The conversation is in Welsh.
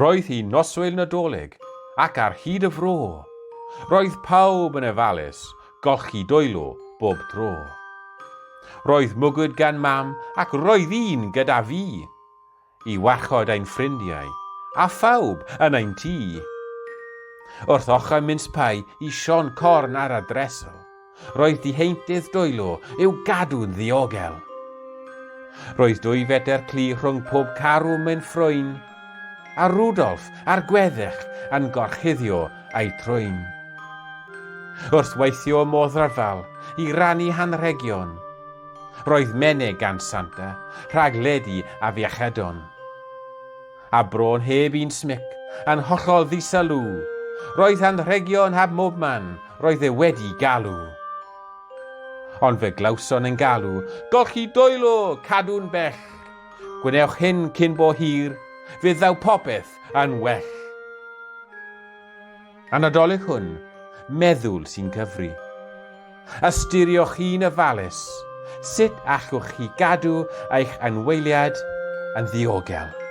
Roedd hi'n noswyl Nadolig, ac ar hyd y fro, roedd pawb yn ofalus golchi dwylo bob tro. Roedd mwgwd gan mam ac roedd un gyda fi, i warchod ein ffrindiau a phawb yn ein tŷ. Wrth ochr mince pie i Siôn Corn ar y dresel, Roedd diheintydd dwylo i'w gadw'n ddiogel. Roedd dwy fetr clu rhwng pob carw mewn ffrwyn, a Rudolf a'r gweddill yn gorchuddio eu trwyn. Wrth weithio ym modd rhyfel i rannu hanrhegion, roedd menyg gan Santa rhag ledu afiechydon. A bron heb un smic, yn hollol ddisylw, roedd anrhegion heb mobman, roedd e wedi galw. Ond fe glawson yn galw, golchi dwylo, cadw'n bell. Gwnewch hyn cyn bo hir, fe ddaw popeth yn well. A Nadolig hwn, meddwl sy'n cyfri. Ystyriwch chi'n ofalus sut allwch chi gadw eich anwyliad yn ddiogel.